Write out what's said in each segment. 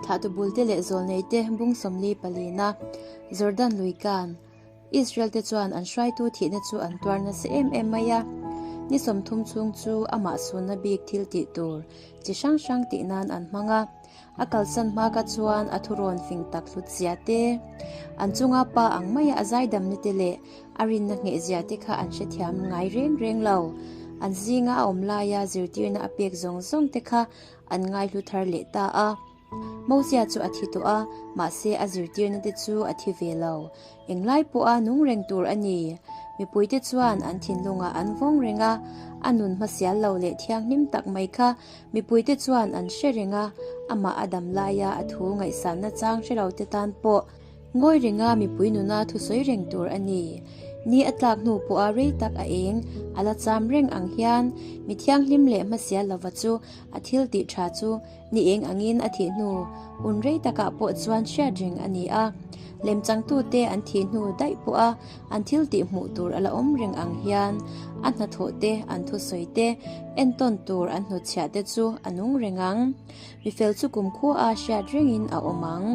Thlahtu bulte leh zawlneite bung 44, Jordan lui kan Israel te chuan an hruaitu thihna chu an tuar nasa em em mai a. Ni 30 chhung chu amah sunna bik thil tih tur chi hrang hrang tih nan an hmang a. A kalsan hma kha chuan a thurawn fing tak hlut zia te, an chunga pa ang maia a zaidamna te leh a rinna ngheh zia te kha an hrethiam ngai reng reng lo. An zinga a awm laia zirtirna a pek zawng zawng te kha an ngaihlu thar leh ta a. Mosia chu a thi tawh a, mahse a zirtirna te chu a thi ve lo. Englai pawha nung reng tur a ni. Mipuite chuan an thinlungah an vawng reng a, a nun hmasial lo leh thianghlim tak mai kha mipuite chuan an hre reng a, amah a dam laia a thu ngaihsanna chang hre lo te tan pawh Ngawi renga mipui nuna thusawi reng tur a ni. Ni a tlak hnu pawha rei tak a eng, a la cham reng ang hian mi thianghlim leh hmasial lova chu a thil tih tha chu ni eng angin a thih hnu hun rei takah pawh chuan hriat reng a ni a. Lemchangtute an thih hnu daih pawha an thil tih hmuh tur a la awm reng ang hian a hnathawh te, an thusawi te, entawn tur an hnutchhiah te chu a nung reng ang. Mifel chu kumkhua a hriat rengin a awm ang.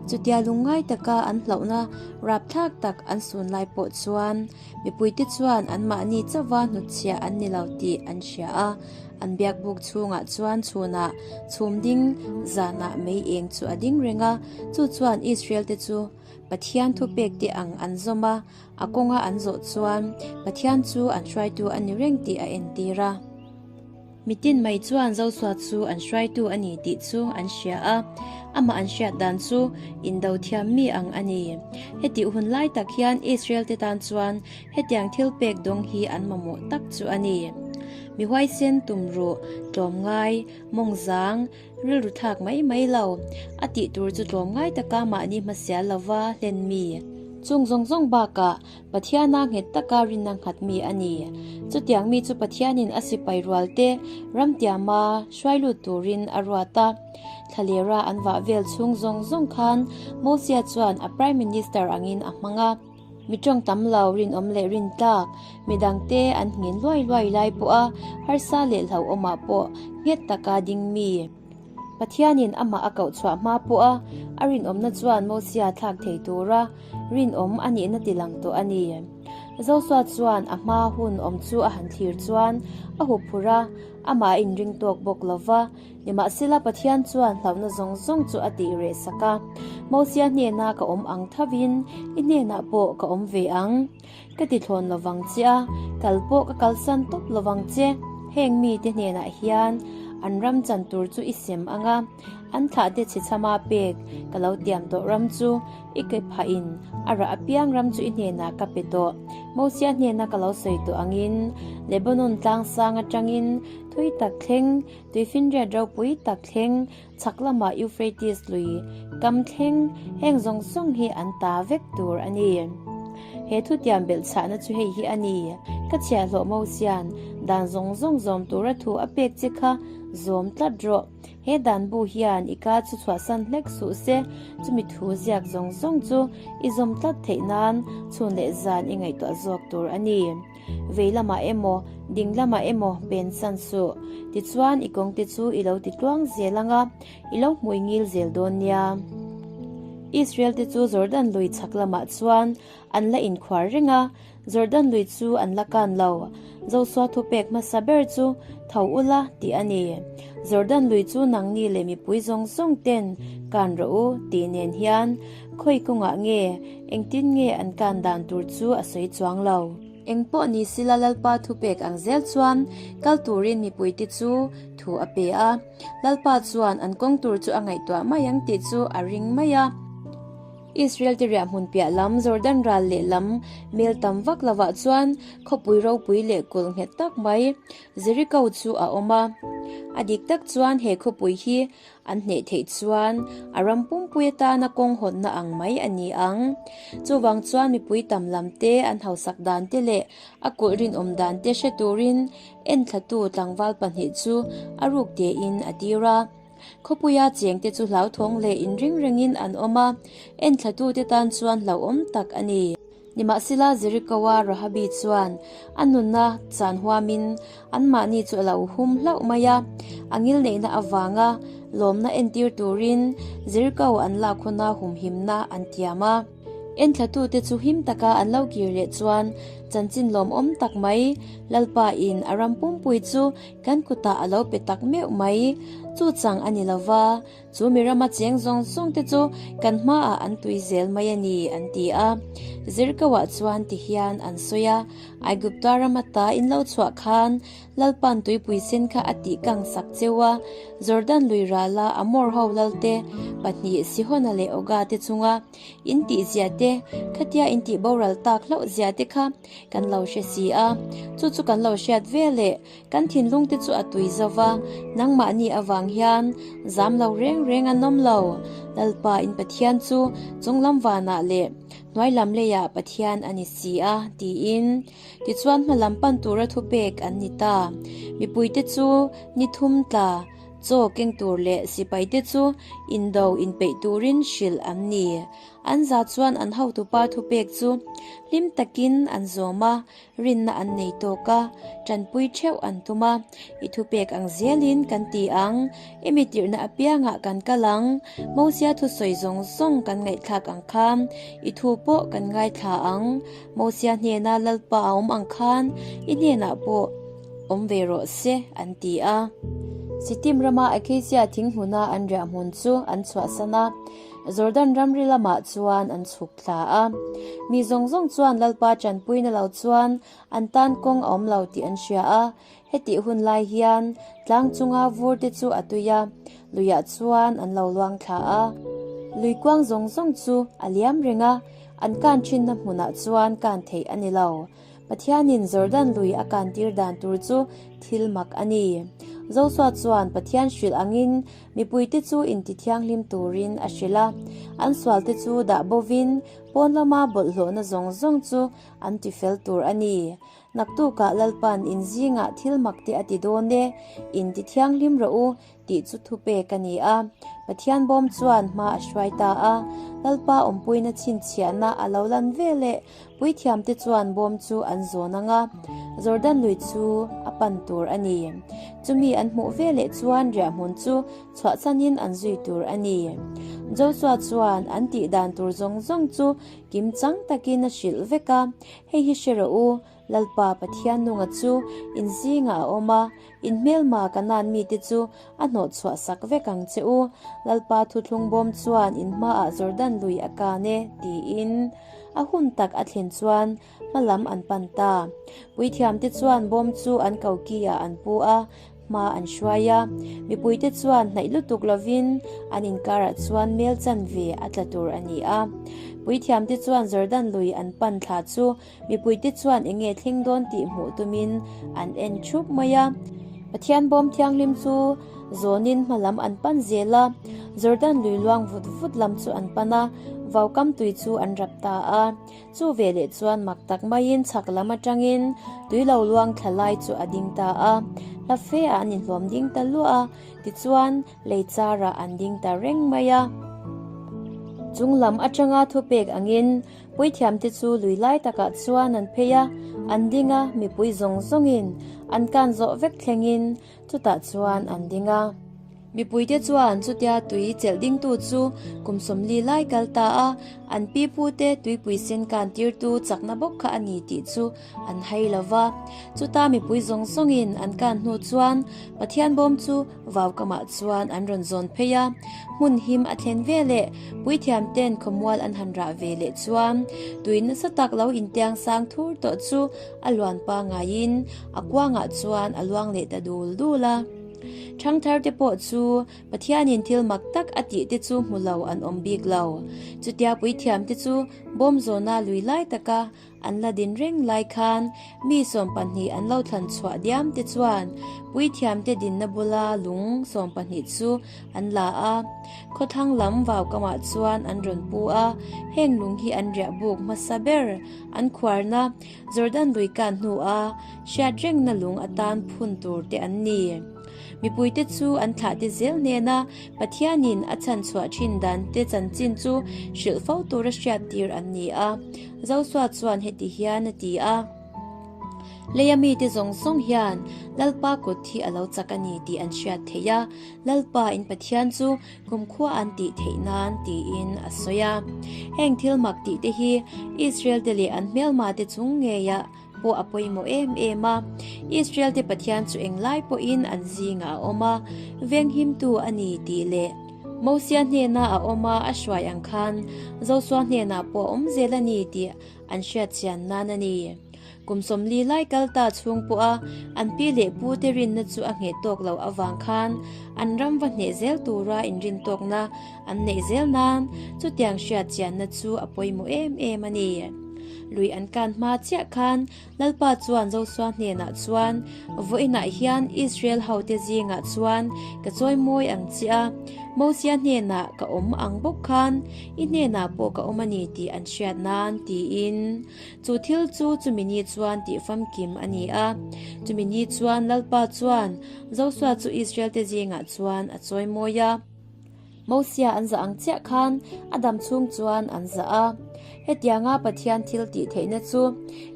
Chutia lungngai taka an hlauhna rapthlak tak an sun lai pawh chuan mipuite chuan anmahni chauha hnutchhiah an ni lo tih an hria a. An biakbuk chhungah chuan chhunah chhum ding zanah mei eng chu a ding reng a, chu chuan Israel-te chu Pathian thupekte ang an zawm a, a kawnga an zawh chuan Pathian chu an hruaitu a ni reng tih a entir a. Mitin mai chuan Zosua chu an hruaitu a ni tih chu an hria a, amah an hriat dan chu indo thiam mi ang a ni. Hetih hun lai tak hian Israel te tan chuan hetiang thil pek dawng hi an mamawh tak chu a ni. Mi huaisen tum ruh, tlawmngai, mawngzang, rilru thlak mai mai lo, a tih tur chu tlawmngai taka mahni hmasial lova hlen mi. Chung zawng zawng bakah Pathiana nghet taka rinna nghat mi a ni. Chutiang mi chu Pathianin a sipai rualte ramtiama hruai lut turin a ruat a. Thlalera an vah vel chhung zawng zawng khan Mosia chuan a Prime Minister angin a hmang a. Mi tawng tam lo rinawm leh rintlak, mi dangte an nghin luai luai lai pawha harsa leh hlauhawmah pawh nghet taka ding mi. Pathianin amah a koh chhuah hma pawha a rinawmna chuan Mosia thlak thei tura rinawm a nihna ti lang tawh a ni. Josua chuan a hma hun awm chu a han thlir chuan a hup phur a, amah a inring tawk bawk lo va. Nimahsela Pathian chuan hlauhna zawng zawng chu a tih reh sak a, Mosia hnena ka awm ang thovin i hnenah pawh ka awm ve ang. Ka ti thlawn lovang che a, kal pawh ka kalsan tawp lovang che. Heng mite hnenah hian an ram chan tur chu i sem ang a, an thlahte chhe chhama pek ka lo tiam tawh ram chu i ke phahin a rah apiang ram chu i hnenah ka pe tawh. Mosia hnena ka lo sawi tawh angin Lebanon tlang sang atangin thui tak thleng, tuifinriat ropui tak thleng, chhak lamah Euphrates lui kam thleng heng zawng zawng hi an ta vek tur a ni. He thutiam belh chhahna chu hei hi a ni, Ka chhiahhlawh Mosian dan zawng zawng zawm tura thu a pek che kha zawm tlat rawh. He dan bu hian i ka chu chhuahsan hlek suh se, chumi thu ziak zawng zawng chu i zawm tlat theih nan chhun leh zan i ngaihtuah zawk tur a ni. Vei lamah emaw, ding lamah emaw pen san suh. Tichuan i kawngte chu i lo ti tluang zel ang a, i lo hmui ngil zel dawn nia. Israel te chu Jordan lui chhak lamah chuan an la inkhuar reng a, Jordan lui chu an la kan lo. Josua thupek hmasa ber chu tho ula tih a ni. Jordan lui chu nangni leh mipui zawng zawng ten kan rawh u tih nen hian Khawi kawngah nge, engtin nge an kan dan tur chu a sawi chuang lo. Eng pawh ni sila Lalpa thupek ang zel chuan kal turin mipuite chu thu a pe a. Lalpa chuan an kawng tur chu a ngaihtuah mai ang tih chu a ring mai a. Israel te riahhmun piah lam Jordan ral lehlam mel tam vak lovah chuan khawpui ropui leh kulh nghet tak mai Jericho chu a awm a. A dik tak chuan he khawpui hi An hneh theih chuan a ram pumpui atana kawng hawnna ang mai a ni ang. Chuvang chuan mipui tam lam te, an hausak dan te leh a kulh rinawm dan te hre turin enthlatu tlangval pahnih chu a ruk tein a tir a. Khawpuia chengte chu hlauthawng leh inring rengin an awm a, enthlatute tan chuan hlauhawm tak a ni. Nimahsela Jeriko-a Rahabi chuan a nunna chan huamin anmahni chu a lo hum hlauh mai a, a ngilneihna avanga lawmna entir turin Jeriko an lak huna humhimna an tiam a. Enthlatute chu him taka an lo kir leh chuan chanchin lawmawm tak mai Lalpa in a ram pumpui chu kan kutah a lo pe tak meuh mai. Chu chang a ni lova, Chu mi rama cheng zawng zawng te chu kan hmaah an tui zel mai a ni, an ti a. Zirkauah chuan ti hian an sawi a, Aigupta rama ta in lo chhuah khan Lalpa'n tuipui sen kha a tih kang sak cheu a, Jordan lui rala Amor ho lalte pahnih Sihona leh Oga te chunga in tih zia te, khatia in tih boral tak hlauh zia te kha kan lo hre si a, chu chu kan lo hriat ve leh Kan thinlung te chu a tui zo va, nangmahni avang hian zam lo reng reng an awm lo. Lalpa in Pathian chu chunglam vanah leh hnuai lam leiah Pathian a ni si a, tiin. Tichuan hmalam pan tura thupek an ni ta. Mipuite chu ni thum tla, chaw keng tur leh sipaite chu indo inpeih turin hrilh an ni. An za chuan an hotupa thupek chu hlim takin an zawm a, Rinna an nei tawk a, tanpui theuh an tum a, i thupek ang zelin kan ti ang, i mi tirhna apiangah kan kal ang, Mosia thusawi zawng zawng kan ngaihthlak ang khan, i thu pawh kan ngaithla ang, Mosia hnena Lalpa a awm ang khan i hnenah pawh awm ve rawh se, an ti a. Sittim rama Acacia thing hmuna an riah hmun chu an chhuahsan a. Jordan ramri lamah chuan an chhuk thla a. Mi zawng zawng chuan Lalpa tanpuina lo chuan an tan kawng a awm lo tih an hria a. Hetih hun lai hian tlang chunga vur te chu a tui a, luiah chuan an lo luang thla a. Lui kuang zawng zawng chu a liam reng a, an kan thinna hmunah chuan kan theih a ni lo. Pathianin Jordan lui a kantir dan tur chu thil mak a ni. Joshua chuan Pathian hrilh angin Mipuite chu intithianghlim turin a hrilh a, an sualte chu dah bovin pawn lama bawlhhlawhna zawng zawng chu an tifel tur a ni. Naktukah Lalpa'n in zingah thil mak te a ti dawn e, intithianghlim rawh u tih chu thupek a ni a. Pathian bawm chuan hma a hruai ta a, Lalpa awmpuina chhinchhiahna a lo lan veleh Puithiamte chuan bawm chu an zawn ang a, Jordan lui chu a pan tur a ni. Chumi an hmuh veleh chuan riahhmun chu chhuahchanin an zui tur a ni. Joshua chuan an tih dan tur zawng zawng chu kim chang takin a hrilh vek a, Hei hi hre rawh u, Lalpa Pathian nunga chu in zingah a awm a, in hmelma Kanaan mite chu a hnawhchhuah sak vek ang che u. Lalpa thuthlung bawm chuan in hmaah Jordan lui a kan e, tiin. A hun tak a thlen chuan hma lam an pan ta. Puithiamte chuan bawm chu an koki-ah an pu a, hma an hruai a. Mipuite chuan hnaih lutuk lovin an inkarah chuan mel chanve a tla tur a ni a. Puithiamte chuan Jordan lui an pan thla chu Mipuite chuan eng nge thleng dawn tih hmuh tumin an en thup mai a. Pathian bawm thianghlim chu zawnin hma lam an pan zel a, Jordan lui luang vut vut lam chu an pan a, vaukam tui chu an rap ta a. Chu veleh chuan mak tak maiin chhak lam atangin tui lo luang thla lai chu a ding ta a. Hla fe ah an inhlawm ding ta luah a, tichuan lei charah an ding ta reng mai a. Chung lam atanga thupek angin Puithiamte chu lui lai takah chuan an phei a, an ding a, mipui zawng zawngin an kan zawh vek thlengin chutah chuan an ding a. Mipuite chuan chutia tui chelh dingtu chu kum 40 lai kal ta a, an pipute tuipui sen kan tirtu chakna bawk kha a ni tih chu an hai lo va. Chuta mipui zawng zawngin an kan hnu chuan Pathian bawm chu Vaukamah chuan an rawn zawn phei a, hmun him a thlen ve leh puithiam ten khawmual an han rah ve leh chuan tui nasa tak lo intiang sang thur tawh chu a luan pangaiin a kuangah chuan a luang leh ta dul dul a. Thangthar te pawh chu Pathianin thil mak tak a tih te chu hmu lo an awm bik lo. Chutia puithiam te chu bawm zawna lui lai taka An la din reng lai khan mi 12 an lo thlan chhuah diam te chuan puithiamte dinna bula lung 12 chu an la a. Khawthlang lam vaukamah chuan an rawn pu a, heng lung hi an riah buk hmasa ber an khuarna Jordan lui kan hnua hriat rengna lung atan phun tur te an ni. Mipuite chu an thlahte zel hnena Pathianin a chhanchhuah thin dante chanchin chu hrilh fo tura hriattir an ni a. Josua chuan heti hian a ti a, Leia mite zawng zawng hian Lalpa kut hi a lo chak a ni tih an hriat theih a, Lalpa in Pathian chu kumkhua an tih theih nan tiin a sawi a. Heng thil mak tih te hi Israel te leh an hmelma te chung ngeiah pawh a pawimawh em em a. Israel te Pathian chu englai pawhin an zingah a awm a, venghimtu a ni tih leh Mosia hnena a awm a a hruai ang khan Josua hnenah pawh a awm zel a ni tih an hriat chian nan a ni. Kum 40 lai kal ta chhung pawha an pi leh pu te rinna chu a ngheh tawk loh avang khan an ram va hneh zel tura inrintawkna an neih zel nan chutiang hriat chianna chu a pawimawh em em a ni. Lui an kan hma chiah khan Lalpa chuan Josua hnenah chuan, Vawiinah hian Israel hote zingah chuan ka chawimawi ang che a, Mosia hnenah ka awm ang bawk khan i hnenah pawh ka awm a ni tih an hriat nan, tiin. Chu thil chu chumi ni chuan tih famkim a ni a. Chumi ni chuan Lalpa chuan Josua chu Israel-te zingah chuan a chawimawi a. Mosia an zah ang chiah khan a dam chhung chuan an zah a. Hetianga Pathian thil tih theihna chu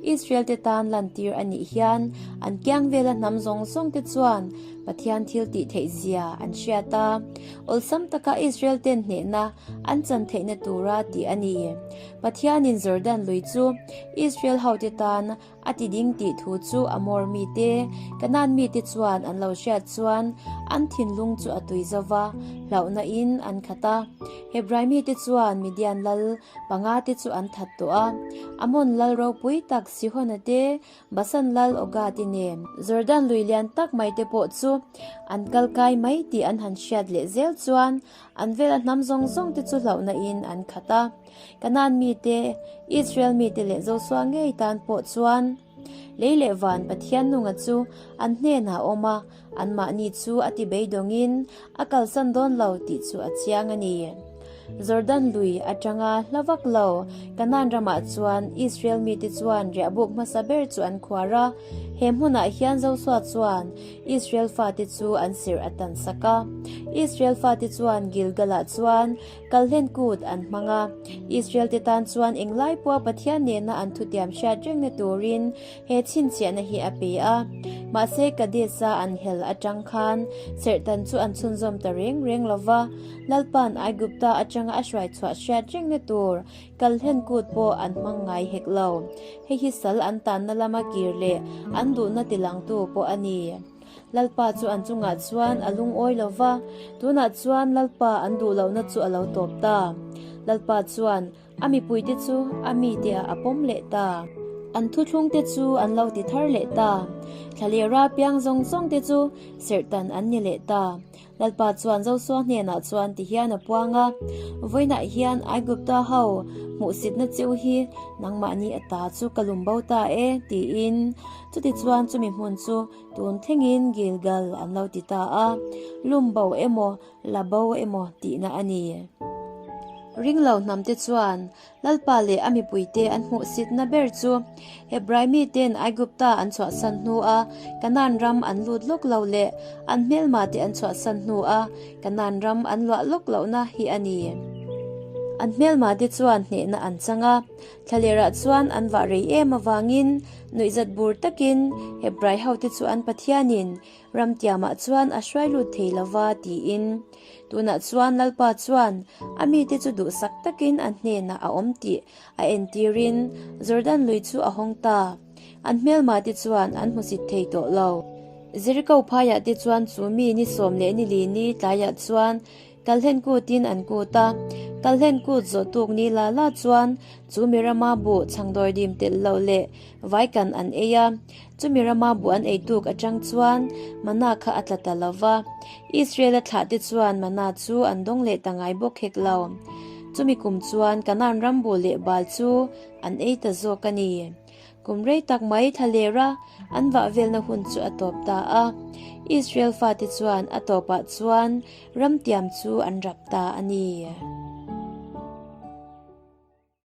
Israel-te tan lantir a nih hian an kiang vela hnam zawng zawngte chuan Pathian thil tih theih zia an hriat a. Awlsam taka Israel-ten hnehna an chan theihna tura tih a ni. Pathianin Jordan lui chu Israel hote tan A ti ding tih thu chu Amor mite, Kanaan mite chuan an lo hriat chuan an thinlung chu a tui zo va, hlauhna in an khat a. Hebrai mite chuan Midian lal panga te chu an that tawh a, Amon lal ropui tak Sihona te, Basan lal Oga te nen Jordan lui lian tak mai te pawh chu an kal kai mai tih an han hriat leh zel chuan an vela hnam zawng zawng te chu hlauhna in an khat a. Kanaan mite, Israel mite leh Josua ngei tan pawh chuan lei leh van Pathian nunga chu an hnenah a awm a, anmahni chu a ti beidawngin a kalsan dawn lo tih chu a chiang a ni. Jordan lui atanga hla vak lo Kanaan ramah chuan Israel mite chuan riahbuk hmasa ber chu an khuar a, he hmunah hian Josua chuan Israel fate chu an sirh a tansak a. Israel fate chuan Gilgal-ah chuan Kalhlen kut an hmang a, Israel te tan chuan englai pawha Pathian nena an thutiam hriat rengna turin he chhinchhiahna hi a pe a. Mahse Kadesh-a an hel atang khan serhtan chu an chhunzawm ta reng reng lo va, Lalpa'n Aigupta atanga a hruai chhuah hriat rengna tur Kalhlen kut pawh an hmang ngai hek lo. Hei hi sal an tanna lama kir leh an duhna tilangtu pawh a ni. Lalpa chu an chungah chuan a lungawi lo va, tunah chuan Lalpa an duh lohna chu a lo tawp ta. Lalpa chuan a mipuite chu a miteah a pawm leh ta. An thuthlungte chu an lo ti thar leh ta. Thlalera piang zawng zawngte chu serhtan an ni leh ta. Lalpa chuan Josua hnenah chuan ti hian a puang a, Vawiinah hian Aigupta ho hmuhsitna cheu hi nangmahni ata chu ka lum bo ta e, tiin. Chutichuan chumi hmun chu tun thlengin Gilgal an lo ti ta a, lum bo emaw la bo emaw tihna a ni. Ringlo hnamte chuan Lalpa leh a mipuite an hmuhsitna ber chu Hebrai miten Aigupta an chhuahsan hnua Kanaan ram an lut lawk lo leh an hmelmate an chhuahsan hnua Kanaan ram an luah lawk lohna hi a ni. An hmelmate chuan hnehna an chang a, thlalerah chuan an vah rei em avangin nuihzat bur takin Hebrai hote chu an Pathianin Ramtiamah chuan a hruai lut thei lova tiin Tunah chuan Lalpa chuan a mite chu duhsak takin a hnenah a awm tih a entirin Jordan lui chu a hawng ta. An hmelmate chuan an hmusit thei tawh lo. Jeriko phaiah te chuan chu mi ni sawm leh ni li ni tlaiah chuan Kalhlen kutin an kut a. Kalhlen kut zawh tuk ni la la chuan chu mi rama buh chhangdawr dim telh loh leh vaikan an ei a. Chumi rama buh an ei tuk atang chuan mana kha a tla ta lo va. Israel-a thlahte chuan mana chu an dawng leh ta ngai bawk hek lo. Chumi kum chuan Kanaan ram buh leh bal chu an ei ta zawk a ni. Kum rei tak mai thla lera an vah velna hun chu a tawp ta a. Israel fate chuan a tawpah chuan ramtiam chu an rap ta a ni.